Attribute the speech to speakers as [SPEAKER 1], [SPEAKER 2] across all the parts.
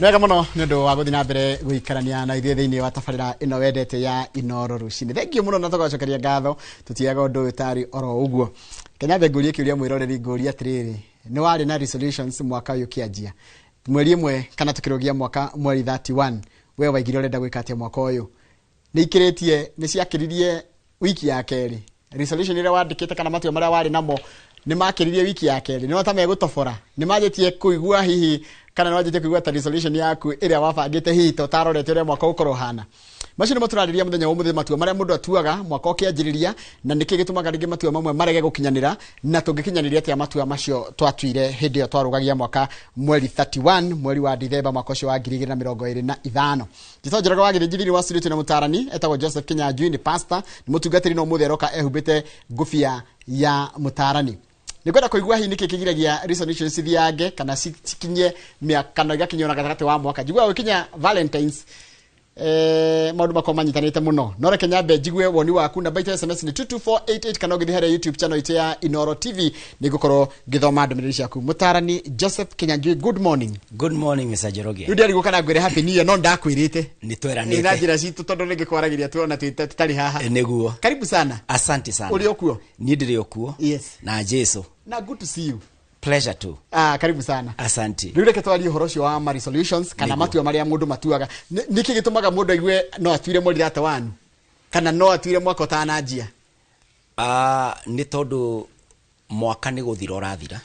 [SPEAKER 1] Wega mũno nĩ ũndũ wa gũthiĩ na mbere gũikarania na ithuĩ thĩinĩ wa tabarĩra ĩno wendete ya Inoro Rũcinĩ. Thengiũ mũno na tũgacokeria ngatho, tũtiaga ũndũ ũyũ tarĩ oro ũguo. Kenyambe ngũrie kĩũria mwĩroreri, ngũrie atĩrĩrĩ, nĩ warĩ na resolutions mwaka ũyũ ũkĩanjia? Mweri ĩmwe kana tũkĩrũgia mwaka mweri 31, we waigire ũrenda gwĩka atĩa mwaka ũyũ? Nĩ ikĩrĩtie, nĩ ciakĩririe wiki ya kerĩ? Resolution ĩrĩa wandĩkĩte kana matua marĩa warĩ namo nĩ makĩririe wiki ya kerĩ? Nĩ ta megũtobora? Nĩ manjĩtie kũigua hihi kana nĩ wanjĩtie kũigua ta resolution yaku ĩrĩa wabangĩte hihi ta ũtarorete ũrĩa mwaka ũkorwo ũhana? Macio nĩmo tũrarĩria mũthenya wa ũmũthĩ, matua marĩa mũndũ atuaga mwaka ũkĩanjĩrĩria, na nĩkĩ gĩtũmaga rĩngĩ matua mamwe marege gũkinyanĩra, na tũngĩkinyanĩria atĩa matua macio twatuire hĩndĩ ĩyo twarũgagia mwaka mweri 31 mweri wa Dithemba mwaka ũcio wa 2025. Njĩtagwo Njoroge wa Gĩthĩnji. Thĩinĩ wa studio twĩna mũtarani etagwo Joseph Kinyanjui, nĩ pastor, nĩ mũtungatĩri, no ũmũthĩ aroka ehumbĩte ngũbia ya mũtarani. Nĩ kwenda kũigua hihi nĩkĩ kĩgiragia resolutions cithiange kana cikinye mĩaka kana igakinya ona gatagatĩ wa mwaka. Njiguaga gũkinya Valentines maũndũ makorwo manyitanĩte mũno, no reke nyambe njigue woni waku. Namba itũ ya SMS nĩ 22488, kana ũgĩthiĩ harĩa YouTube channel itũ ya Inoro TV, nĩ ngũkorwo ngĩthoma ndũmĩrĩri ciaku. Mũtarani Joseph Kinyanjui, good morning.
[SPEAKER 2] Good morning, Mr. Njoroge.
[SPEAKER 1] Rĩu ndiarigwo kana ngwĩre happy new year, no ndakwĩrĩte.
[SPEAKER 2] Nĩ
[SPEAKER 1] na
[SPEAKER 2] tweranĩte.
[SPEAKER 1] Njĩra citũ, tondũ rĩngĩ kwaragĩria tuona tũtarĩ haha.
[SPEAKER 2] Nĩguo.
[SPEAKER 1] Karibu sana.
[SPEAKER 2] Asante sana.
[SPEAKER 1] Ũrĩ o kuo?
[SPEAKER 2] Niĩ ndĩrĩ o kuo.
[SPEAKER 1] Yes.
[SPEAKER 2] Na Jesu.
[SPEAKER 1] Na good to see you.
[SPEAKER 2] Pleasure too.
[SPEAKER 1] Ah, karibu sana.
[SPEAKER 2] Asante.
[SPEAKER 1] Rĩu reke twarie ũhoro ũcio wa ma resolutions kana matua marĩa mũndũ matuaga. Nĩkĩ gĩtũmaga mũndũ aigue no atuire mweri 31 kana no atuire mwaka ũtananjia?
[SPEAKER 2] Ah, nĩ tondũ mwaka nĩ gũthira ũrathira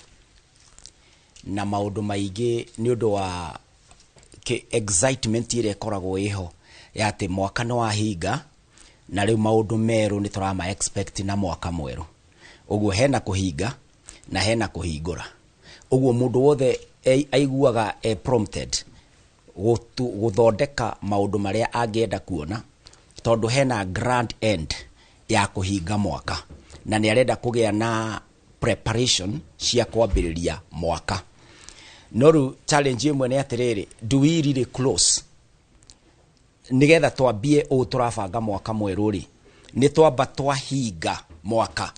[SPEAKER 2] na maũndũ maingĩ, nĩ ũndũ wa excitement ĩrĩa ĩkoragwo ĩho ya atĩ mwaka nĩ wahinga na rĩu maũndũ merũ nĩ tũrama expect na mwaka mwerũ. Ũguo hena kũhinga na hena kũhingũra, ũguo mũndũ wothe aiguaga e prompted gũthondeka maũndũ marĩa angĩenda kuona, tondũ hena grand end ya kũhinga mwaka na nĩ arenda kũgĩa na preparation cia kwambĩrĩria mwaka. No rĩu challenge ĩmwe nĩ atĩrĩrĩ, do we really close nigetha twambie ũũ tũrabanga mwaka mwerũ rĩ? Nĩ twamba twahinga mwaka,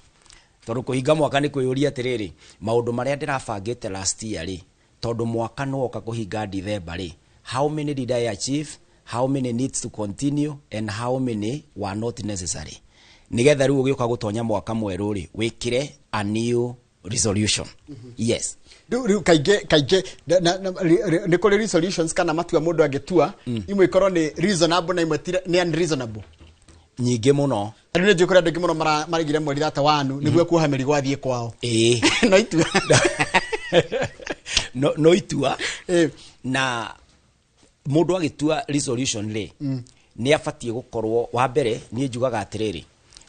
[SPEAKER 2] tondũ kũhinga mwaka nĩ kwĩyũria atĩrĩrĩ, maũndũ marĩa ndĩrabangĩte last year rĩ, tondũ mwaka nĩ woka kũhinga December rĩ, how many did I achieve, how many needs to continue and how many were not necessary, nigetha rĩu ũgĩũka gũtonya mwaka mwerũ rĩ, wĩkĩre a new resolution. Yes.
[SPEAKER 1] Rĩu kaingĩ kaingĩ nĩ kũrĩ resolutions kana matua mũndũ angĩtua, imwe ikorwo nĩ reasonable na imwe nĩ unreasonable.
[SPEAKER 2] Nyingĩ mũno.
[SPEAKER 1] Rĩu nĩ njũĩ kũrĩ andũ aingĩ mũno marigire mweri 31 nĩguo kuoha mĩrigo athiĩ kwao. No itua.
[SPEAKER 2] No itua. Na mũndũ agĩtua resolution rĩ, nĩ abatiĩ gũkorwo, wa mbere niĩ njugaga atĩrĩrĩ,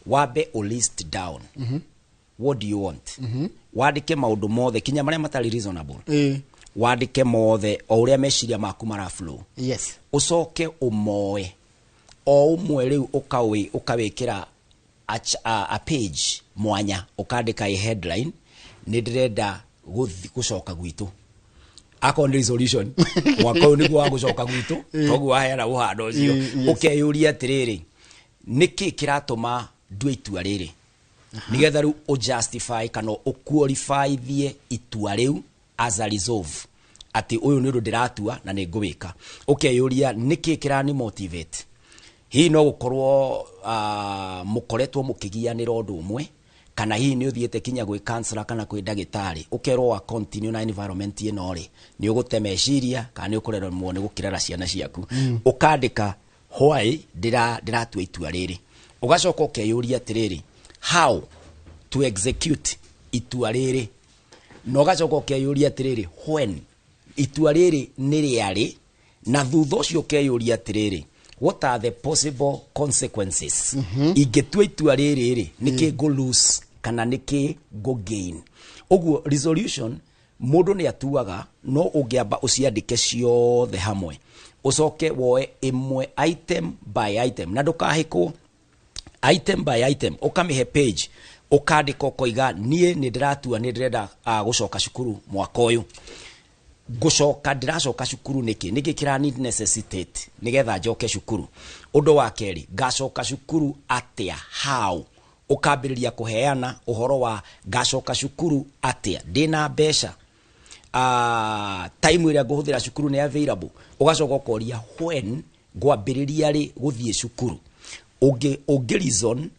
[SPEAKER 2] wambe ũ list down what do you want, wandĩke maũndũ mothe kinya marĩa matarĩ reasonable. Wandĩke mothe o ũrĩa meciria maku mara flow. Ũcoke ũmoe o ũmwe, rĩu ũkawĩkĩra a page mwanya, ũkandĩka a headline, nĩ ndĩrenda gũcoka gwitũ. Akorwo nĩ resolution mwaka ũyũ nĩguo wa gũcoka gwitũ, toguo waheana ũhano ũcio. Ũkeyũria atĩrĩrĩ, nĩkĩ kĩratũma ndue itua rĩrĩ, nĩgetha rĩu ũjustify kana ũqualifythie itua rĩu as a resolve atĩ ũyũ nĩ ũndũ ndĩratua na nĩ ngũwĩka. Ũkeyũria nĩkĩ kĩrani motivate. Hihi no gũkorwo mũkoretwo mũkĩgianĩra ũndũ ũmwe, kana hihi nĩ ũthiĩte kinya gwĩ counselor kana kwĩ ndagĩtarĩ, ũkerwo wa continue na environment ĩno rĩ, nĩ ũgũte meciria kana nĩ ũkũremwo nĩ gũkĩrera ciana ciaku. Ũkandĩka why ndĩratua itua rĩrĩ. Ũgacoka ũkeyũria atĩrĩrĩ, how to execute itua rĩrĩ, na ũgacoka ũkeyũria atĩrĩrĩ, when itua rĩrĩ nĩ rĩarĩ, na thutha ũcio ũkeyũria atĩrĩrĩ, what are the possible consequences ingĩtua itua rĩrĩ rĩ, nĩkĩ ngũ lose kana nĩkĩ ngũ gain. Ũguo resolution mũndũ nĩ atuaga, no ũngĩamba ũciandĩke ciothe hamwe, ũcoke woe ĩmwe item by item, na ndũkahĩkwo, item by item, ũkamĩhe page, ũkandĩka, ũkoiga niĩ nĩ ndĩratua nĩ ndĩrenda gũcoka cukuru mwaka ũyũ. Ngũcoka, ndĩracoka cukuru nĩkĩ? Nĩkĩ kĩrani necessitate nĩgetha njoke cukuru? Ũndũ wa kerĩ, ngacoka cukuru atĩa? How? Ũkambĩrĩria kũheana ũhoro wa ngacoka cukuru atĩa, ndĩna mbeca. Time ĩrĩa ngũhũthĩra cukuru nĩ available? Ũgacoka ũkoria, when ngwambĩrĩria rĩ gũthiĩ cukuru? Ũngĩ reason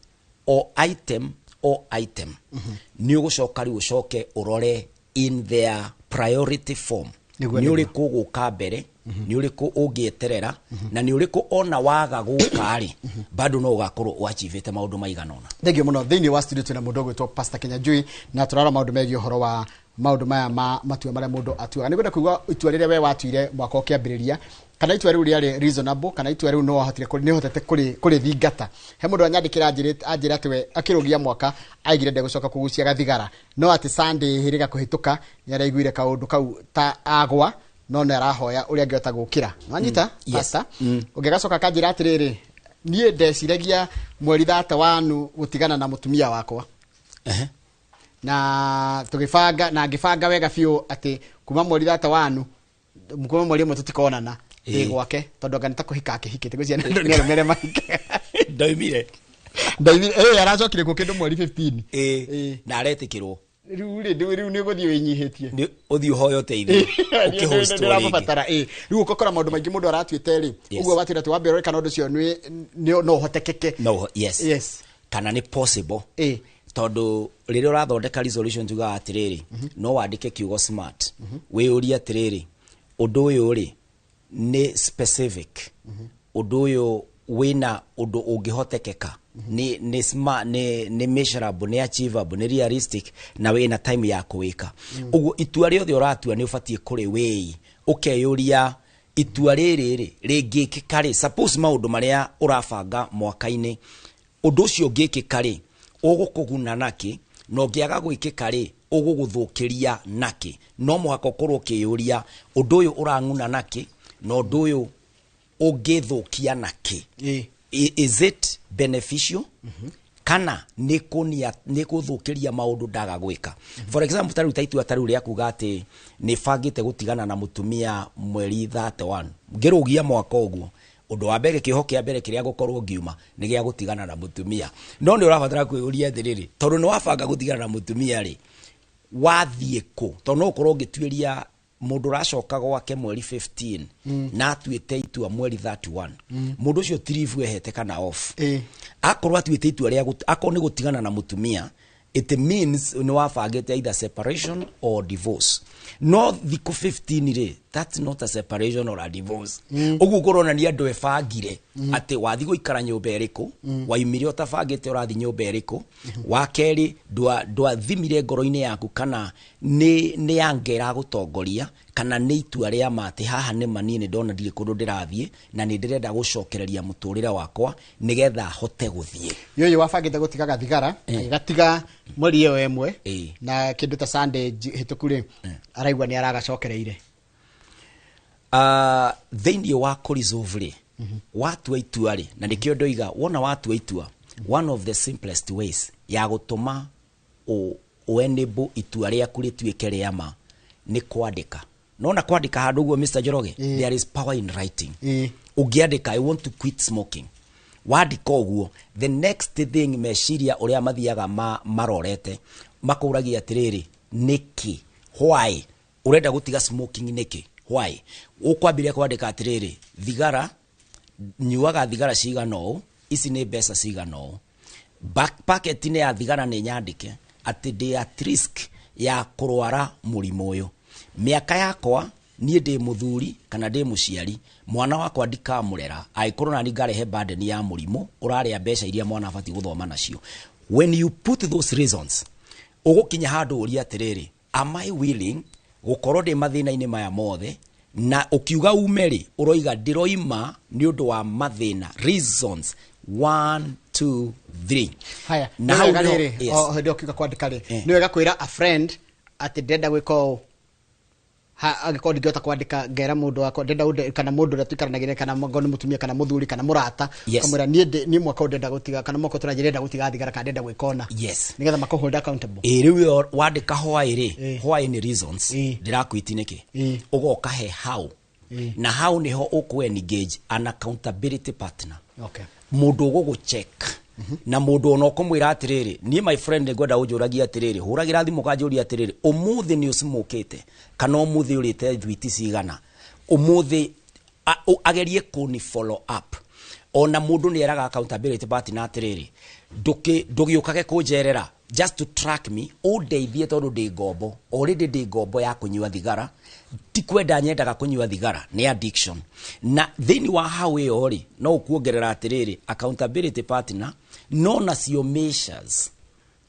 [SPEAKER 2] o item o item, nĩ ũgũcoka rĩu ũcoke ũrore in their priority form. Nĩ ũrĩkũ ũgũka mbere, nĩ ũrĩkũ ũngĩeterera, na nĩ ũrĩkũ ona waga gũka rĩ, bado no ũgakorwo ũachivĩte maũndũ maigana ũna.
[SPEAKER 1] Thengiũ mũno. Thĩinĩ wa studio twĩna mũndũ ũgwĩtwo Pastor Kinyanjui, na tũrarora maũndũ megiĩ ũhoro wa maũndũ maya ma matua marĩa mũndũ atuaga. Nĩ ngwenda kũigua itua rĩrĩa we watuire mwaka ũkĩambĩrĩria, kana itua rĩu rĩarĩ reasonable, kana itua rĩu no wahotire nĩ ũhotete kũrĩthingata. He mũndũ anyandĩkĩra anjĩra atĩ we akĩrũgia mwaka aigire ndegũcoka kũgucia gathigara, no atĩ Sunday hĩrĩga kũhĩtũka nĩ araiguire kaũndũ kau ta agwa, no nĩ arahoya ũrĩa angĩhota gũkĩra. Nĩwanyita?
[SPEAKER 2] Yes.
[SPEAKER 1] Pastor ũngĩgacoka akanjĩra atĩrĩrĩ, niĩ ndeciragia mweri 31 gũtigana na mũtumia wakwa, na tũgĩbanga na ngĩbanga wega biũ atĩ kuma mweri 31, kuma mweri 1 tũtikonana ndĩ gwake, tondũ anga nĩ ta kũhika akĩhikĩte, gwĩciria nĩ arũme arĩa mahikaga.
[SPEAKER 2] Ndoimire.
[SPEAKER 1] Ndaimire, aracokire kuo kĩndũ mweri 15.
[SPEAKER 2] Na aretĩkĩrwo.
[SPEAKER 1] Rĩu rĩ, rĩu nĩ ũgũthiĩ wĩnyihĩtie.
[SPEAKER 2] Nĩ ũthiĩ ũhoe ũteithio ũkĩhostwo rĩngĩ.
[SPEAKER 1] Ndĩramũbatara. Rĩu ũgakora maũndũ maingĩ mũndũ aratuĩte rĩ, ũguo watuĩra atĩ wambe ũrore kana ũndũ ũcio no ũhotekeke.
[SPEAKER 2] No, yes. Kana nĩ possible. Tondũ rĩrĩa ũrathondeka resolution, tugaga atĩrĩrĩ, no wandĩke kiugo smart, wĩyũrie atĩrĩrĩ, ũndũ ũyũ rĩ, nĩ specific, ũndũ ũyũ wĩna ũndũ ũngĩhotekeka, nĩ smart, nĩ measurable, nĩ achievable, nĩ realistic, na wĩna time ya kũwĩka ũguo. Itua rĩothe ũratua nĩ ũbatiĩ kũrĩ wĩi ũkeyũria, itua rĩrĩ rĩ, rĩngĩkĩka rĩ, suppose maũndũ marĩa ũrabanga mwaka-inĩ, ũndũ ũcio ũngĩkĩka rĩ, ũgũkũguna nakĩ, na ũngĩaga gwĩkĩka rĩ, ũgũgũthũkĩria nakĩ? No mũhaka ũkorwo ũkĩyũria, ũndũ ũyũ ũrang'una nakĩ, na ũndũ ũyũ ũngĩthũkia nakĩ? Is it beneficial kana nĩ kũnia nĩ gũthũkĩria maũndũ ndaga gwĩka? For example, tarĩu ta itua tarĩu rĩa kuga atĩ nĩ bangĩte gũtigana na mũtumia mweri 31, ngĩrũgia mwaka ũguo, ũndũ wa mbere, kĩoho kĩa mbere kĩrĩa gũkorwo ngiuma nĩ gĩa gũtigana na mũtumia. No nĩ ũrabatara kwĩyũria atĩrĩrĩ, tondũ nĩ wabanga gũtigana na mũtumia rĩ, wathiĩ kũ? Tondũ no ũkorwo ũngĩtuĩria mũndũ ũracoka gwake mweri 15 na atuĩte itua mweri 31, mũndũ ũcio ti leave ehete kana off. Akorwo atuĩte itua rĩa akorwo nĩ gũtigana na mũtumia, it means nĩ wabangĩte either separation or divorce. No thikũ 15 rĩ, that's not a separation or a divorce. Ũguo kũronania andũ ebangire atĩ wathiĩ gũikara nyũmba ĩrĩkũ, waimire ũtabangĩte ũrathiĩ nyũmba ĩrĩkũ. Wa kerĩ, ndwathimire ngoro-inĩ yaku kana nĩ anga ĩragũtongoria, kana nĩ itua rĩa ma atĩ haha nĩ ma niĩ nĩ ndona ndirĩ kũndũ ndĩrathiĩ na nĩ ndĩrenda gũcokereria mũtũrĩre wakwa nĩgetha hote gũthiĩ.
[SPEAKER 1] Yũyũ wabangĩte gũtigaga thigara, agĩgatiga mweri ĩyo ĩmwe, na kĩndũ ta Sunday hĩtũku rĩ, araigua nĩ aragacokereire.
[SPEAKER 2] Thĩinĩ wa kũresolve rĩ, watua itua rĩ, na nĩkĩo ndoiga wona watua itua, one of the simplest ways ya gũtũma ũ enable itua rĩaku rĩtuĩke rĩa ma nĩ kwandĩka. Nona kwandĩka handũ ũguo, Mr. Njoroge, there is power in writing. Ũngĩandĩka, "I want to quit smoking," wandĩka ũguo, the next thing meciria ũrĩa mathiaga marorete makũragia atĩrĩrĩ, nĩkĩ? Why ũrenda gũtiga smoking? Nĩkĩ? Why? Ũkwambĩrĩria kwandĩka atĩrĩrĩ, thigara nyuaga thigara cigana ũũ, ici nĩ mbeca cigana ũũ. Packet-inĩ ya thigara nĩ nyandĩke atĩ ndĩ at risk ya kũrwara mũrimũ ũyũ, mĩaka yakwa, niĩ ndĩ mũthuri kana ndĩ mũciari, mwana wakwa ndikamũrera angĩkorwo nani ngarehe burden ya mũrimũ ũrarĩa mbeca iria mwana abatiĩ gũthoma nacio. When you put those reasons, ũgũkinya handũ ũrie atĩrĩrĩ, am I willing gũkorwo ndĩ mathĩna-inĩ maya mothe? Na ũkiuga ume rĩ, ũroiga ndĩroima nĩ ũndũ wa mathĩna, reasons 1 2 3.
[SPEAKER 1] Haya.
[SPEAKER 2] Na
[SPEAKER 1] nĩ
[SPEAKER 2] hau
[SPEAKER 1] wega
[SPEAKER 2] nĩho-
[SPEAKER 1] rĩrĩ, o hĩndĩ ĩyo ũkiuga kwandĩka rĩ, nĩ wega kwĩra a friend atĩ ndĩrenda gwĩka ũũ? Angĩkorwo ndingĩhota kwandĩka, ngera mũndũ wakwa ndĩrenda kana mũndũ ũrĩa tũikaranagia, kana ngorwo nĩ mũtumia kana mũthuri kana mũrata, kamwĩra niĩ mwaka ũyũ ndĩrenda gũtiga, kana mwaka ũyũ tũranjia ndĩrenda gũtiga thigara, kana ndĩrenda gwĩka ũna, nĩgetha makũ hold accountable.
[SPEAKER 2] Ĩ, rĩu ĩyo wandĩka why rĩ, why nĩ reasons, ndĩrakwiti nĩkĩ, ũgoka he how, na how nĩho ũkũ engage an accountability partner, mũndũ ũgũgũ check. Na mũndũ ona ũkũmwĩra atĩrĩrĩ, niĩ my friend nĩngwenda ũnjũragie atĩrĩrĩ, hũragĩra thimũ kanjũria atĩrĩrĩ, ũmũthĩ nĩ ũcimũkĩte kana ũmũthĩ ũrĩte thwiti cigana, ũmũthĩ agerie kũni follow up. Ona mũndũ nĩ eraga accountability partner atĩrĩrĩ, ndũgĩũkage kũnjerera, just to track me, ũndeithie tondũ ndĩ ngombo, already ndĩ ngombo ya kũnyua thigara, ti kwenda nyendaga kũnyua thigara, nĩ addiction. Na thĩinĩ wa hau ĩyo rĩ, no ũkuongerera atĩrĩrĩ, accountability partner no nacio measures,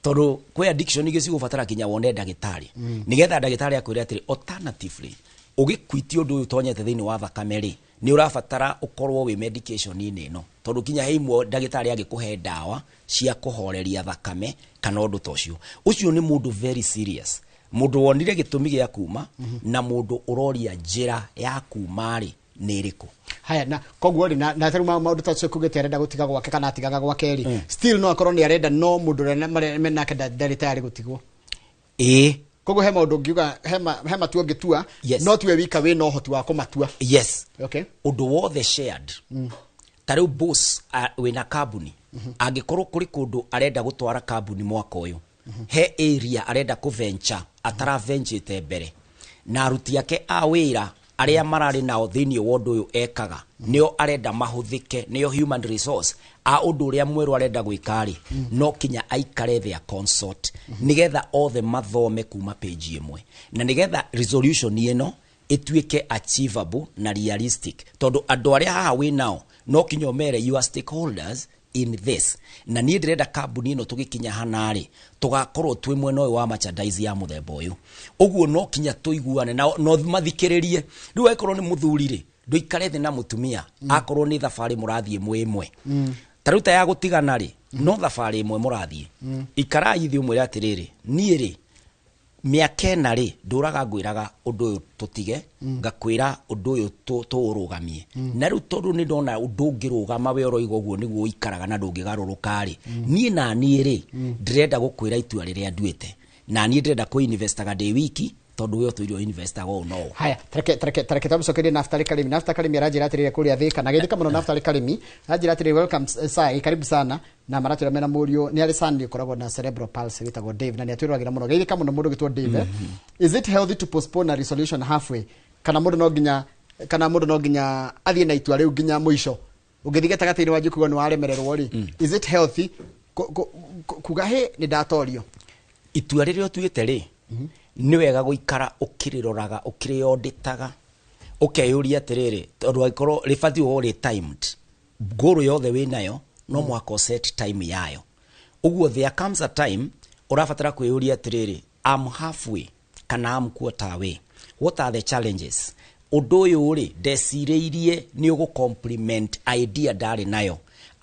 [SPEAKER 2] tondũ kwĩ addiction ingĩ cigũbatara kinya wone ndagĩtarĩ, nĩgetha ndagĩtarĩ akwĩre atĩrĩ, alternatively ũgĩkwitia ũndũ ũyũ ũtonyete thĩinĩ wa thakame rĩ, nĩ ũrabatara ũkorwo wĩ medication-inĩ ĩno, tondũ kinya he imwe ndagĩtarĩ angĩkũhe ndawa cia kũhoreria thakame kana ũndũ ta ũcio. Ũcio nĩ mũndũ very serious, mũndũ wonire gĩtũmi gĩa kuma, na mũndũ ũroria njĩra ya kuma rĩ nĩ ĩrĩkũ.
[SPEAKER 1] Haya, na koguo rĩ, na tarĩu maũndũ ta ũcio kugĩte arenda gũtiga gwake kana atigaga gwake rĩ, still no akorwo nĩ arenda, no mũndũ ũrĩa menake ndarĩ tayarĩ gũtigwo.
[SPEAKER 2] Ĩĩ.
[SPEAKER 1] Koguo he maũndũ ũngiuga, he matua ũngĩtua, no tiwe wika wĩna ũhoti wa kũmatua.
[SPEAKER 2] Yes. Ũndũ wothe shared, ta rĩu boss wĩna kambuni, angĩkorwo kũrĩ kũndũ arenda gũtwara kambuni mwaka ũyũ, he area arenda kũventure ataraventurĩte mbere, na aruti ake a wĩra arĩa mararĩ nao thĩinĩ wa ũndũ ũyũ ekaga nĩo arenda mahũthĩke, nĩo human resource a ũndũ ũrĩa mwerũ arenda gwĩka rĩ, no kinya aikare thĩ a consult, nĩgetha othe mathome kuma page ĩmwe, na nĩgetha resolution ĩno ĩtuĩke achievable na realistic, tondũ andũ arĩa haha wĩ nao no kinya ũmere you are stakeholders in this, na niĩ ndĩrenda kambuni ĩno tũgĩkinya hana rĩ, tũgakorwo twĩ mwena ũyũ wa merchandise ya mũthemba ũyũ, ũguo no kinya tũiguane na no mathikĩrĩrie. Rĩu angĩkorwo nĩ mũthuri rĩ, ndũikare thĩ na mũtumia, akorwo nĩ thabarĩ mũrathiĩ mwĩ ĩmwe, ta rĩu ta ya gũtigana rĩ, no thabarĩ ĩmwe mũrathiĩ, ikarai thĩ ũmwĩre atĩrĩrĩ, niĩ rĩ, mĩaka ĩna rĩ, ndũraga ngwĩraga ũndũ ũyũ tũtige, ngakwĩra ũndũ ũyũ tũũrũgamie, na rĩu tondũ nĩ ndona ũndũ ũngĩrũgama, we ũroiga ũguo nĩguo ũikaraga na ndũngĩgarũrũka rĩ, niĩ na niĩ rĩ, ndĩrenda gũkwĩra itua rĩrĩa nduĩte, na niĩ ndĩrenda kũ-investaga ndĩ wiki, tondũ we ũtũire ũinvestaga ũũ no ũũ.
[SPEAKER 1] Haya, tareke twamucokerie Naftali Karimi. Naftali Karimi aranjĩra atĩrĩrĩ kũrĩa Thika, na geithĩka mũno. Naftali Karimi aranjĩra atĩrĩrĩ, welcome Sai, karibu sana, na maratwĩra mena mũriũ nĩ arĩ son ũkoragwo na cerebral palsy wĩtagwo Dave, na nĩ atwĩroragĩra mũno. Geithĩka mũno mũndũ ũgĩtwo Dave. Is it healthy to postpone a resolution halfway, kana mũndũ no nginya athiĩ na itua rĩu nginya mũico? Ũngĩthiĩ gatagatĩ-inĩ wanjie kuga nĩ waremererwo rĩ, is it healthy kuga hĩ, nĩ ndatorio?
[SPEAKER 2] Itua rĩrĩa ũtuĩte rĩ, nĩ wega gũikara ũkĩrĩroraga, ũkĩrĩondĩtaga, ũkeyũria atĩrĩrĩ, tondũ angĩkorwo rĩbatiĩ gũkorwo rĩ timed, goal yothe wĩnayo no mũhaka ũset time yayo. Ũguo there comes a time ũrabatara kwĩyũria atĩrĩrĩ, I'm halfway kana I'm quarter way, what are the challenges? Ũndũ ũyũ rĩ, ndecirĩirie nĩ ũgũ complement idea ndarĩ nayo,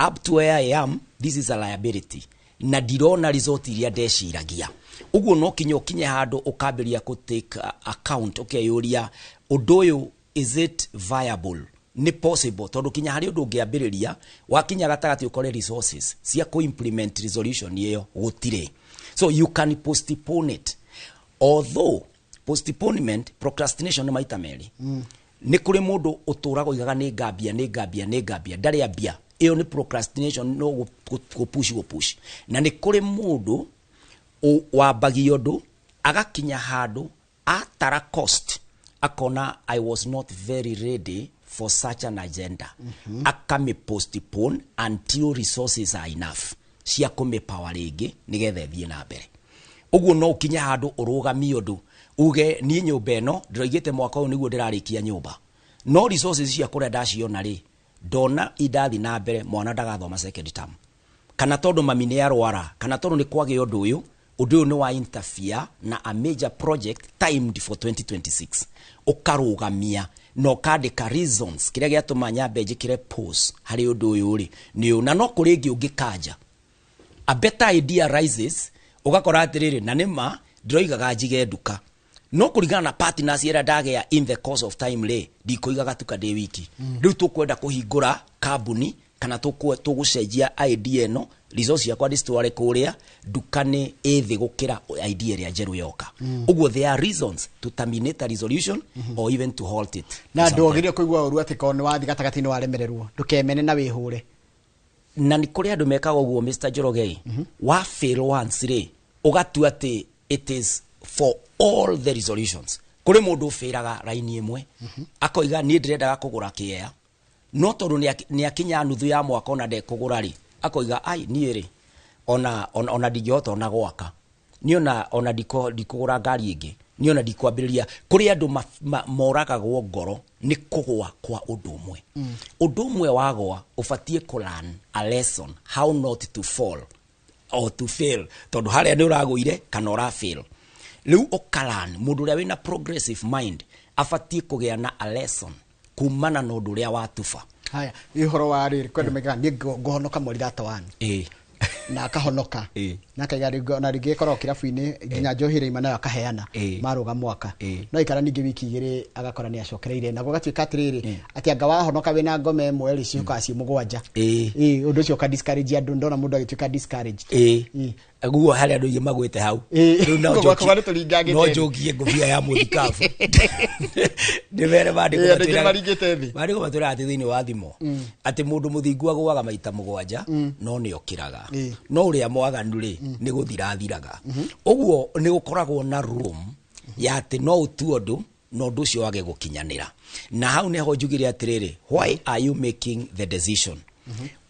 [SPEAKER 2] up to where I am, this is a liability na ndirona result iria ndeciragia. Ũguo no kinya ũkinye handũ ũkambĩrĩria kũ take account, ũkeyũria ũndũ ũyũ, is it viable, nĩ possible? Tondũ kinya harĩ ũndũ ũngĩambĩrĩria, wakinya gatagatĩ ũkore resources cia kũ implement resolution ĩyo gũtirĩ, so you can postpone it. Although postponement, procrastination nĩ maita merĩ. Nĩ kũrĩ mũndũ ũtũraga oigaga nĩ ngambia, nĩ ngambia, nĩ ngambia, ndarĩ ambia, ĩyo nĩ procrastination, no gũpush gũpush. Na nĩ kũrĩ mũndũ wambagia ũndũ, agakinya handũ atara cost, akona I was not very ready for such an agenda, akami postpone until resources are enough cia kũmĩpower rĩngĩ nĩgetha ĩthiĩ na mbere. Ũguo no ũkinye handũ ũrũgamie ũndũ, uge niĩ nyũmba ĩno ndĩroigĩte mwaka ũyũ nĩguo ndĩrarĩkia nyũmba, no resources cia kũrĩa ndaciona rĩ, ndona indathi na mbere, mwana ndagathoma second term, kana tondũ mami nĩ arwara, kana tondũ nĩ kwagĩa ũndũ ũyũ, ũndũ ũyũ nĩ wa interfere na a major project timed for 2026, ũkarũgamia na ũkandĩka reasons kĩrĩa gĩatũma nyambe njĩkĩre pause harĩ ũndũ ũyũ rĩ nĩ ũũ. Na no kũrĩ ĩngĩ ũngĩkanja, a better idea rises, ũgakora atĩrĩrĩ, na nĩma ndĩroigaga njige nduka, no kũringana na partners ĩrĩa ndagĩa in the course of time rĩ, ndikũiga gatuka ndĩ wiki, rĩu tũkwenda kũhingũra kambuni kana tũgũcenjia idea ĩno, resource ciakwa ndĩcitware kũrĩa, nduka nĩ ĩthĩ gũkĩra idea ĩrĩa njerũ yoka. Ũguo there are reasons to terminate a resolution or even to halt it
[SPEAKER 1] Na
[SPEAKER 2] for some time.
[SPEAKER 1] Ndwagĩrĩire kũigua ũru atĩ korwo nĩ wathiĩ gatagatĩ-inĩ waremererwo, ndũkemene na wĩhũre.
[SPEAKER 2] Na nĩ kũrĩ andũ mekaga ũguo, Mr Njoroge. Wa fail once rĩ, ũgatua atĩ it is for all the resolutions. Kũrĩ mũndũ ũbĩraga raini ĩmwe, akoiga niĩ ndĩrendaga kũgũra kĩea, no tondũ nĩ akinya nuthu ya mwaka ona ndekũgũra rĩ, akoiga ai niĩ rĩ ona ndingĩhota ona gwaka niĩ ona ndikũgũra ngari ĩngĩ, niĩ ona ndikwambĩrĩria. Kũrĩ andũ moragagwo ngoro nĩ kũgwa kwa ũndũ ũmwe. Ũndũ ũmwe wagwa, ũbatiĩ kũ learn a lesson how not to fall or to fail, tondũ harĩa nĩ ũragũire kana ũra fail rĩu ũka learn. Mũndũ ũrĩa wĩna progressive mind abatiĩ kũgĩa na a lesson kumana na ũndũ ũrĩa watuba.
[SPEAKER 1] Haya, nĩ ũhoro wa rĩrĩ, kwĩ andũ maigaga niĩ ngũhonoka mweri 31. Na akahonoka. Na akaiga rĩngĩ ona rĩngĩ ĩkoragwo kĩrabu-inĩ nginya njohi ĩraima nayo akaheana. Marũga mwaka. No ikara ningĩ wiki 2 agakora nĩ acokereire, na gũgatuĩka atĩrĩrĩ, atĩ anga wahonoka wĩna ngoma ĩmwe rĩ, ciũkaga ciĩ mũgwanja. Ĩĩ, ũndũ ũcio ũka discourage andũ, ndona mũndũ agĩtuĩka discouraged.
[SPEAKER 2] Guo harĩa andũ aingĩ magwĩte hau. Rĩu no
[SPEAKER 1] Kũgwa kũgwa nĩtũringangĩte
[SPEAKER 2] no
[SPEAKER 1] thĩ.
[SPEAKER 2] Njokie ngũbia ya mũthikabu ndĩmere maandĩko.
[SPEAKER 1] Ĩĩ, andũ aingĩ maringĩte thĩ.
[SPEAKER 2] Maandĩko matwĩraga atĩ thĩinĩ wa Thimo atĩ mũndũ mũthingu agũaga maita mũgwanja no nĩ okĩraga, no ũrĩa mwaganu rĩ nĩ gũthira athiraga. Ũguo nĩ gũkoragwo na room ya atĩ no ũtue ũndũ na ũndũ ũcio wage gũkinyanĩra, na hau nĩho njugire atĩrĩrĩ, why are you making the decision?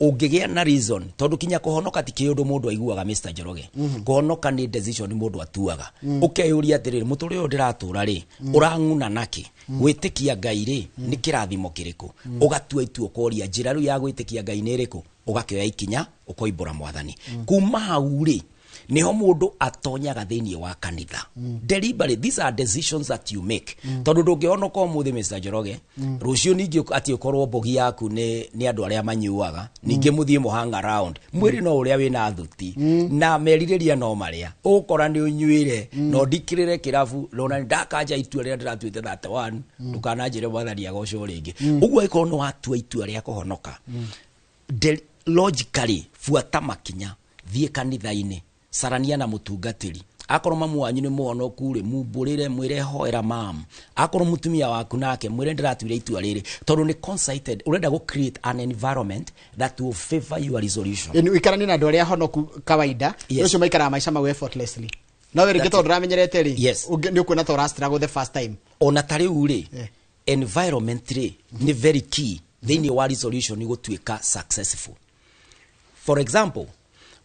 [SPEAKER 2] Ũngĩgĩa na reason, tondũ kinya kũhonoka ti kĩũndũ mũndũ aiguaga, Mr Njoroge. Kũhonoka nĩ decision mũndũ atuaga. Ũkeyũria atĩrĩrĩ, mũtũrĩre ũyũ ndĩratũra rĩ, ũrang'una nakĩ? Gwĩtĩkia Ngai rĩ, nĩ kĩrathimo kĩrĩkũ? Ũgatua itua, ũkoria njĩra rĩu ya gwĩtĩkia Ngai nĩ ĩrĩkũ, ũgakĩoya ikinya, ũkoimbũra Mwathani. Kuma hau rĩ, niho mundu atonyaga thiini wa kanitha. Deliberately, these are decisions that you make, tondu ndungihonoka umuthi, Mr Njoroge, rucio ningi ati ukorwo mbogi yaku ni andu aria manyuaga, ningi muthie muhang around mwiri no uria wina thuti na merirĩria no maria ũgũkora nĩ ũnyuĩre no ndikĩrĩre kĩrabu nona ndakanja itua rĩrĩa ndĩratuĩte 31, ndũkananjĩre Mwathani agocwo rĩngĩ. Ũguo angĩkorwo nĩ watua itua rĩa kũhonoka, logically buata makinya, thiĩ kanitha-inĩ, carania na mũtungatĩri. Akorwo mamu wanyu nĩ mũhonoku rĩ, mumbũrĩre, mwĩre hoera mam. Akorwo mũtumia waku nake, mwĩre ndĩratuire itua rĩrĩ, tondũ nĩ concited, ũrenda gũ create an environment that will favor your resolution.
[SPEAKER 1] Ĩni ũikaranie na andũ arĩa honoku kawaida. Ũcio maikaraga maica mau effortlessly, no we rĩngĩ
[SPEAKER 2] That's
[SPEAKER 1] tondũ ndũramenyerete rĩ, nĩ ũkuona ta ũra struggle the first time.
[SPEAKER 2] Ona ta rĩu rĩ, environment rĩ nĩ very key thĩinĩ wa resolution gũtuĩka successful. For example,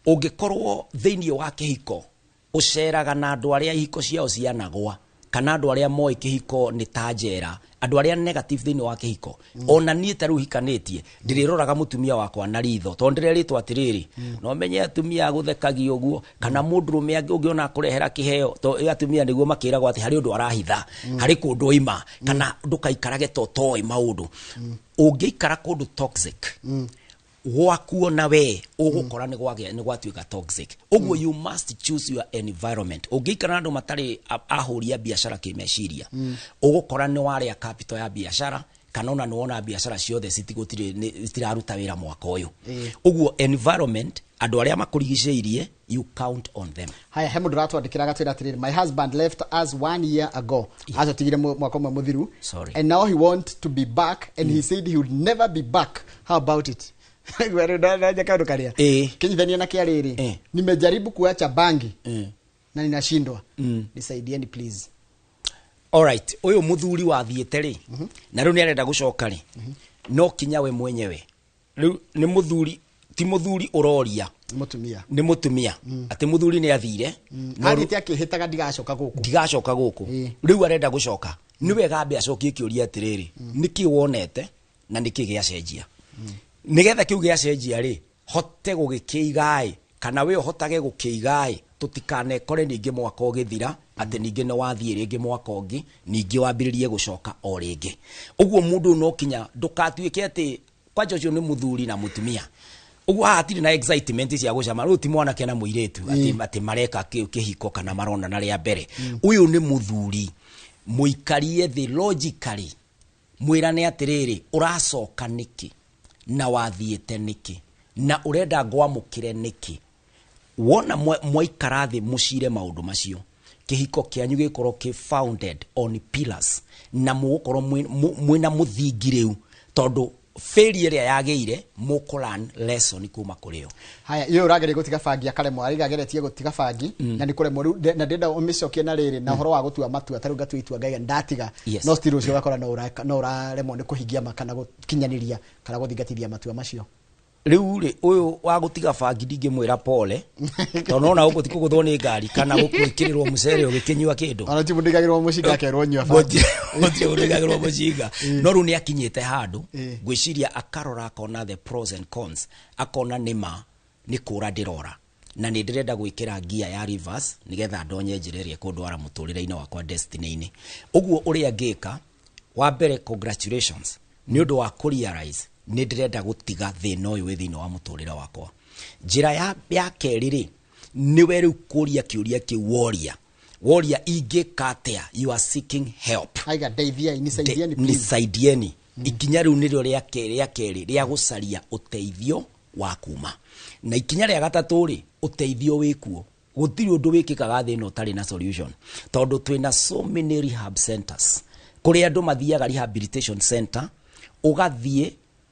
[SPEAKER 2] ũngĩkorwo thĩinĩ wa kĩhiko ũceraga na andũ arĩa ihiko ciao cianagwa, kana andũ arĩa moĩ kĩhiko nĩ ta njera, andũ arĩa negative thĩinĩ wa kĩhiko, ona niĩ ta rĩu hikanĩtie, ndĩrĩroraga mũtumia wakwa na ritho, tondũ ndĩrerĩtwo atĩrĩrĩ, no menye atumia agũthekagia ũguo, kana mũndũrũme ũngĩona akũrehera kĩheo to atumia nĩguo makĩragwo atĩ harĩ ũndũ arahitha, harĩ kũndũ oima, kana ndũkaikarage to toĩ maũndũ. Ũngĩikara kũndũ toxic gwaku, ona we ũgũkora nĩ gwagĩa nĩ gwatuĩka toxic. Ũguo you must choose your environment. Ũngĩikara na andũ matarĩ ahũri a biacara kĩmeciria, ũgũkora nĩ warĩa capital ya biacara, kana ona nĩ wona biacara ciothe citigũtirĩ citiraruta wĩra mwaka ũyũ. Ũguo environment, andũ arĩa makũrigicĩirie, you count on them.
[SPEAKER 1] Haya, he mũndũ ũratwandĩkĩra agatwĩra atĩrĩrĩ, my husband left us one year ago, acotigire mwaka ũmwe mũthiru.
[SPEAKER 2] Sorry.
[SPEAKER 1] And now he want to be back and he said he would never be back. How about it? Ndaja kaũndũ karĩa kĩnyithania na kĩa rĩrĩ, nimejaribu kuacha bangi na ninashindwa, nisaidieni please.
[SPEAKER 2] Alright, ũyũ mũthuri wathiĩte rĩ, na rĩu nĩ arenda gũcoka rĩ, no kinya we mwenyewe rĩu nĩ mũthuri, ti mũthuri ũroria?
[SPEAKER 1] Nĩ mũtumia.
[SPEAKER 2] Nĩ mũtumia, atĩ mũthuri nĩ athire no
[SPEAKER 1] athiĩte akĩhĩtaga ndigacoka gũkũ.
[SPEAKER 2] Ndigacoka gũkũ. Rĩu arenda gũcoka, nĩ wega ambe acokie kĩũria atĩrĩrĩ, nĩkĩ wonete na nĩkĩ gĩacenjia, nĩgetha kĩu gĩacenjia rĩ hote gũgĩkĩigaĩ, kana we ũhotage gũkĩigaĩ, tũtikanekore ningĩ mwaka ũgĩthira atĩ ningĩ nĩ wathiĩ rĩngĩ mwaka ũngĩ, ningĩ wambĩrĩrie gũcoka o rĩngĩ. Ũguo mũndũ no kinya ndũkatuĩke atĩ kwanja ũcio nĩ mũthuri na mũtumia, ũguo haha hatirĩ na excitement cia gũcama. Rĩu ti mwanake na mũirĩtu atĩ mareka kĩhiko kana maronana rĩa mbere. Ũyũ nĩ mũthuri, mũikarie thĩ logically, mwĩrane atĩrĩrĩ, ũracoka nĩkĩ na wathiĩte nĩkĩ na ũrenda ngwamũkĩre nĩkĩ? Wona mwaikara thĩ mũcire maũndũ macio, kĩhiko kĩanyu gĩkorwo kĩ founded on pillars, na mũgũkorwo mwĩna mũthingi rĩu, tondũ Failure ĩrĩa yagĩire mũkũ learn lesson kuma kũrĩ yo.
[SPEAKER 1] Haya, iyo ũrageria gũtiga bangi akaremwo, araiga ageretie gũtiga bangi na nĩ kũremwo rĩu na ndĩrenda ũmĩcokie na rĩrĩ na ũhoro wa gũtua matua. Ta rĩu ngatua itua ngaiga ndatiga, no still ũcio ũgakora no ũraremwo nĩ kũhingia kana gũkinyanĩria kana gũthingatithia matua macio.
[SPEAKER 2] Rĩu rĩ, ũyũ wa gũtiga bangi ndingĩmwĩra pole, tondũ nona gũkũ ti kũgũthwo nĩ ngari kana gũkwĩkĩrĩrwo mũcere ũgĩkĩnyua kĩndũ.
[SPEAKER 1] Ona ti mũndũ igagĩrwo mũcinga akerwo nyua bangi.
[SPEAKER 2] Gũtirĩ mũndũ ũigagĩrwo mũcinga, no rĩu nĩ akinyĩte handũ ngwĩciria akarora akona the pros and cons, akona nĩma nĩ kũra ndĩrora na nĩ ndĩrenda gwĩkĩra ngia ya reverse nĩgetha ndonye njĩra ĩrĩa ĩkũndwara mũtũrĩre-inĩ wakwa, destiny-inĩ. Ũguo ũrĩa ngĩka, wa mbere, congratulations nĩ ũndũ wa kũ realize nĩ ndĩrenda gũtiga thĩna ũyũ wĩ thĩinĩ wa mũtũrĩre wakwa. Njĩra ya kerĩ rĩ, nĩwe rĩu kũria kĩũria kĩu woria ingĩka atĩa. You are seeking help.
[SPEAKER 1] Aiga ndeithiai, nisaidieni, please.
[SPEAKER 2] Nisaidieni. Ikinya rĩu nĩrĩo rĩa kerĩ rĩa gũcaria ũteithio wa kuma. Na ikinya rĩa gatatũ rĩ, ũteithio wĩkuo. Gũtirĩ ũndũ wĩkĩkaga thĩ ĩno ũtarĩ na solution, tondũ twĩna so many rehab centers kũrĩa andũ mathiaga rehabilitation center, ũgathiĩ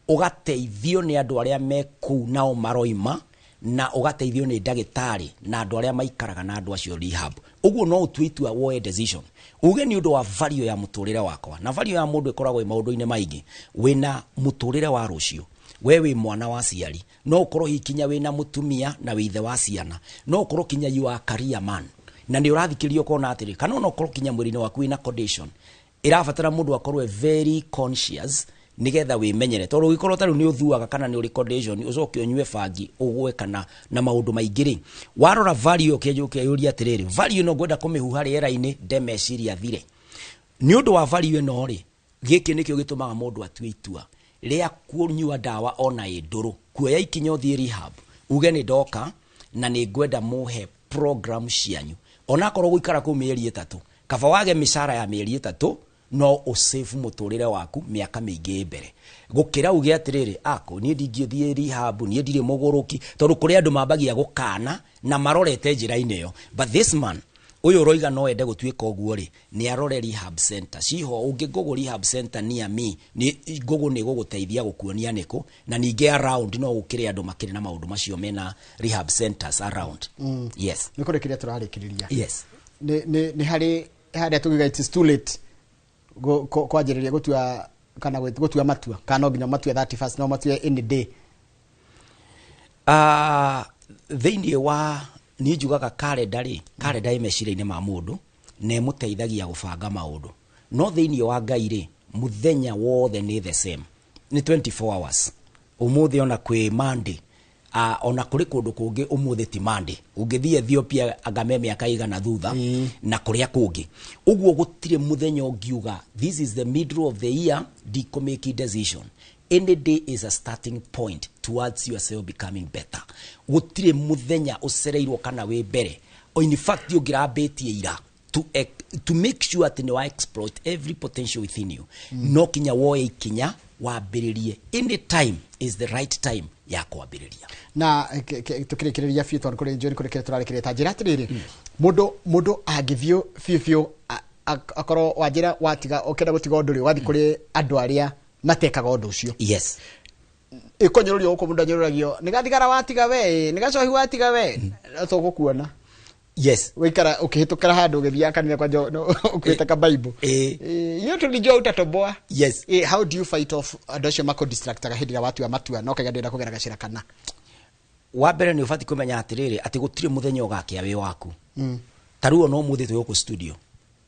[SPEAKER 2] ũgateithio nĩ andũ arĩa me kũu nao maroima, na ũgateithio nĩ ndagĩtarĩ na andũ arĩa maikaraga na andũ acio rehab. Ũguo no ũtue itua, woe decision, uge nĩ ũndũ wa value ya mũtũrĩre wakwa. Na value ya mũndũ ĩkoragwo ĩ maũndũ-inĩ maingĩ. Wĩna mũtũrĩre wa rũciũ, we wĩ mwana wa ciari, no ũkorwo hihi kinya wĩna mũtumia na wĩ ithe wa ciana, no ũkorwo kinya you are a career man na nĩ ũrathikĩrĩria ũkona atĩrĩ, kana ona ũkorwo kinya mwĩrĩ-inĩ waku wĩna condition ĩrabatara mũndũ akorwo e very conscious nigetha wĩmenyere, tondũ ũngĩkorwo ta rĩu nĩ ũthuaga kana nĩ ũrĩ condition, ũcoke ũnyue bangi ũgwe kana na maũndũ maingĩ rĩ, warora value ũkeyũria atĩrĩrĩ, value ĩno ngwenda kũmĩhuha rĩera-inĩ nde meciria thire nĩ ũndũ wa value ĩno rĩ. Gĩkĩ nĩkĩo gĩtũmaga mũndũ atue itua rĩa kũnyua ndawa ona ĩ ndũrũ, kuoya ikinya ũthiĩ rehab, uge nĩ ndoka na nĩ ngwenda mũhe program cianyu, onakorwo gũikara kũu mĩeri 3, kaba wage mĩcara ya mĩeri 3 no ũsave mũtũrĩre waku mĩaka mĩingĩ ĩ mbere, gũkĩra uge atĩrĩrĩ, ako niĩ ndingĩthiĩ rehab, niĩ ndirĩ mũgũrũki, tondũ kũrĩ andũ mambagia gũkana na marorete njĩra-inĩ ĩyo. But this man ũyũ ũroiga no ende gũtuĩka ũguo rĩ, nĩ arore rehab center ciho. Ũngĩ google rehab center near me, nĩ Google nĩ gũgũteithia gũkuonia nĩkũ, na ningĩ around no gũkĩrĩ andũ makĩrĩ na maũndũ macio mena rehab centers around. Yes.
[SPEAKER 1] Nĩ kũrĩkĩria tũrarĩkĩrĩria.
[SPEAKER 2] Yes.
[SPEAKER 1] Nĩ harĩ harĩa tũngiuga it is too late kwanjĩrĩria gũtua kana gũtua matua, kana no nginya matue 31st, no matue any day?
[SPEAKER 2] Thĩinĩ wa niĩ njugaga kalenda rĩ, kalenda ĩ meciria-inĩ ma mũndũ na ĩmũteithagia gũbanga maũndũ, no thĩinĩ wa Ngai rĩ, mũthenya wothe nĩ the same, nĩ 24 hours. Ũmũthĩ ona kwĩ Monday, ona kũrĩ kũndũ kũngĩ ũmũthĩ ti Monday. Ũngĩthiĩ Ethiopia anga me mĩaka igana thutha na kũrĩa kũngĩ ũguo, gũtirĩ mũthenya ũngiuga this is the middle of the year ndikũmake decision. Any day is a starting point towards yourself becoming better. Gũtirĩ mũthenya ũcereirwo kana wĩ mbere. In fact, ũngĩrambĩtie ira to make sure atĩ nĩ wa exploit every potential within you, no kinya woe ikinya wambĩrĩrie. Any time is the right time ya kwambĩrĩria.
[SPEAKER 1] Na tukĩrĩkĩrĩria biũ, tondũ kũrĩ njũĩ nĩ kũrĩkĩrĩria tũrarĩkĩrĩria, ta njĩra atĩrĩrĩ, mũndũ angĩthiĩ biũ biũ akorwo wanjĩra watiga, ũkĩenda gũtiga ũndũ rĩ, ũgathiĩ kũrĩ andũ arĩa matekaga ũndũ ũcio, ĩkũnyũrũrio gũkũ, mũndũ anyũrũragio nĩ gathigara watiga we, nĩ gacohi watiga we, no tũgũkuona wĩikara ũkĩhĩtũkĩra handũ ũgĩthiaga kanitha kwanja ũkuĩte ka Bible. Hiyo tulijua utatoboa. How do you fight off andũ acio makũdistractaga hĩndĩ ĩrĩa watua matua no kaiga ndĩrenda kũgera gacĩra kana?
[SPEAKER 2] Wa mbere nĩ ũbatiĩ kũmenya atĩrĩrĩ, atĩ gũtirĩ mũthenya ũgakĩa wĩ waku. Ta rĩu ona ũmũthĩ twĩ gũkũ studio,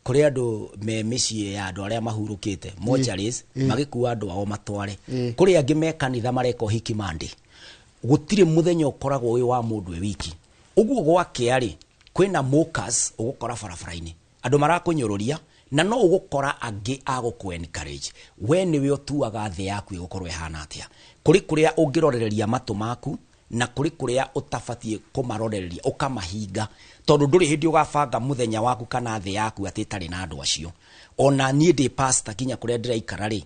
[SPEAKER 2] kũrĩ andũ me mĩciĩ ya andũ arĩa mahurũkĩte mortuaries, magĩkua andũ ao matware. Kũrĩ angĩ me kanitha mareka ũhiki Monday. Gũtirĩ mũthenya ũkoragwo wĩ wa mũndũ wĩ wiki. Ũguo gwakĩa rĩ, kwĩna mockers ũgũkora barabara-inĩ, andũ marakũnyũrũria, na no ũgũkora angĩ a gũkũ encourage. We nĩwe ũtuaga thĩ yaku ĩgũkorwo ĩhana atĩa. Kũrĩ kũrĩa ũngĩrorereria matũ maku na kũrĩ kũrĩa ũtabatiĩ kũmarorereria ũkamahinga, tondũ ndũrĩ hĩndĩ ũgabanga mũthenya waku kana thĩ yaku atĩ ĩtarĩ na andũ acio. Ona niĩ ndĩ pastor, kinya kũrĩa ndĩraikara rĩ,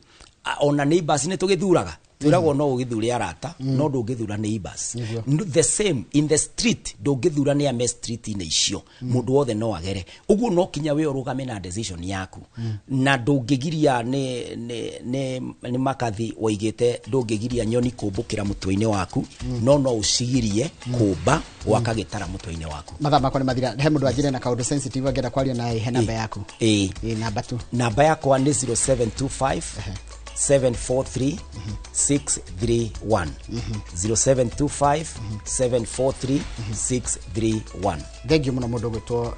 [SPEAKER 2] ona neighbors nĩ tũgĩthuraga. Twĩragwo no ũgĩthure arata, no ndũngĩthura neighbors.
[SPEAKER 1] Nĩguo.
[SPEAKER 2] The same in the street, ndũngĩthura nĩ ame street-inĩ icio, mũndũ wothe no agere ũguo. No kinya we ũrũgame na decision yaku, na ndũngĩgiria nĩ makathi woigĩte, ndũngĩgiria nyoni kũmbũkĩra mũtwe-inĩ waku, no no ũcigirie kũmba gwaka gĩtara mũtwe-inĩ waku.
[SPEAKER 1] Mathaa makwa nĩ mathira. He mũndũ anjire na kaũndũ sensitive angĩenda kwaria nawe, he namba yaku.
[SPEAKER 2] Ĩĩ.
[SPEAKER 1] Ĩ, namba tu.
[SPEAKER 2] Namba yakwa nĩ 0725 743 631, 0725 743 631.
[SPEAKER 1] Thengiũ mũno mũndũ ũgwĩtwo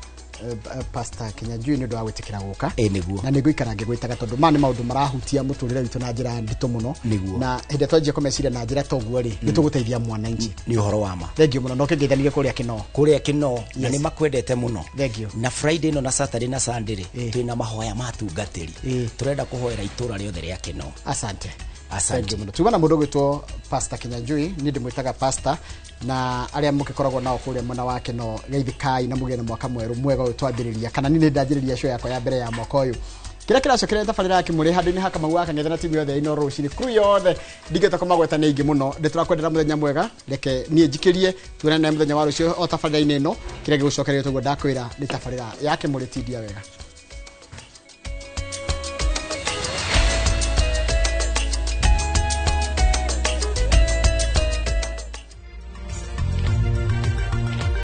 [SPEAKER 1] Pastor Kinyanjui nĩ ũndũ wa gwĩtĩkĩra gũka.
[SPEAKER 2] Ĩ, nĩguo.
[SPEAKER 1] Na nĩ ngũikara ngĩgwĩtaga tondũ maya nĩ maũndũ marahutia mũtũrĩre witũ na njĩra nditũ mũno.
[SPEAKER 2] Nĩguo.
[SPEAKER 1] Na hĩndĩ ĩrĩa twanjia kũmeciria na njĩra ta ũguo rĩ, nĩ tũgũteithia mwananchi.
[SPEAKER 2] Nĩ ũhoro wa ma.
[SPEAKER 1] Thengiũ mũno na ũkĩngeithanirie kũrĩa Kĩnoo.
[SPEAKER 2] Kũrĩa Kĩno na nĩ makwendete mũno.
[SPEAKER 1] Thank you.
[SPEAKER 2] Na Friday ĩno na Saturday na Sunday rĩ,
[SPEAKER 1] Ĩ.
[SPEAKER 2] twĩna mahoya ma tungatĩri.
[SPEAKER 1] Ĩ.
[SPEAKER 2] Tũrenda kũhoera itũra rĩothe rĩa Kĩno.
[SPEAKER 1] Asante.
[SPEAKER 2] Asante.
[SPEAKER 1] Thank you mũno. Tuma na mũndũ ũgwĩtwo Pastor Kinyanjui, niĩ ndĩmwĩtaga pastor, na arĩa mũgĩkoragwo nao kũrĩa mwena wa Kĩno, geithikai na mũgĩe na mwaka mwerũ mwega ũyũ twambĩrĩria, kana niĩ nĩ ndanjĩrĩria show yakwa ya mbere ya mwaka ũyũ. Kĩrĩa kĩracokereria tabarĩra ya Kĩmũrĩ handũ-inĩ ha Kamau wa Kang'ethe na timu yothe ya Inooro rũcinĩ, crew yothe ndingĩhota kũmagweta nĩ aingĩ mũno, ndĩ tũrakwendera mũthenya mwega. Reke niĩ njikĩrie, tuonane mũthenya wa rũciũ o tabarĩra-inĩ ĩno. Kĩrĩa gĩgũcokereria toguo ndakwĩra nĩ tabarĩra ya Kĩmũrĩ. Tindia wega.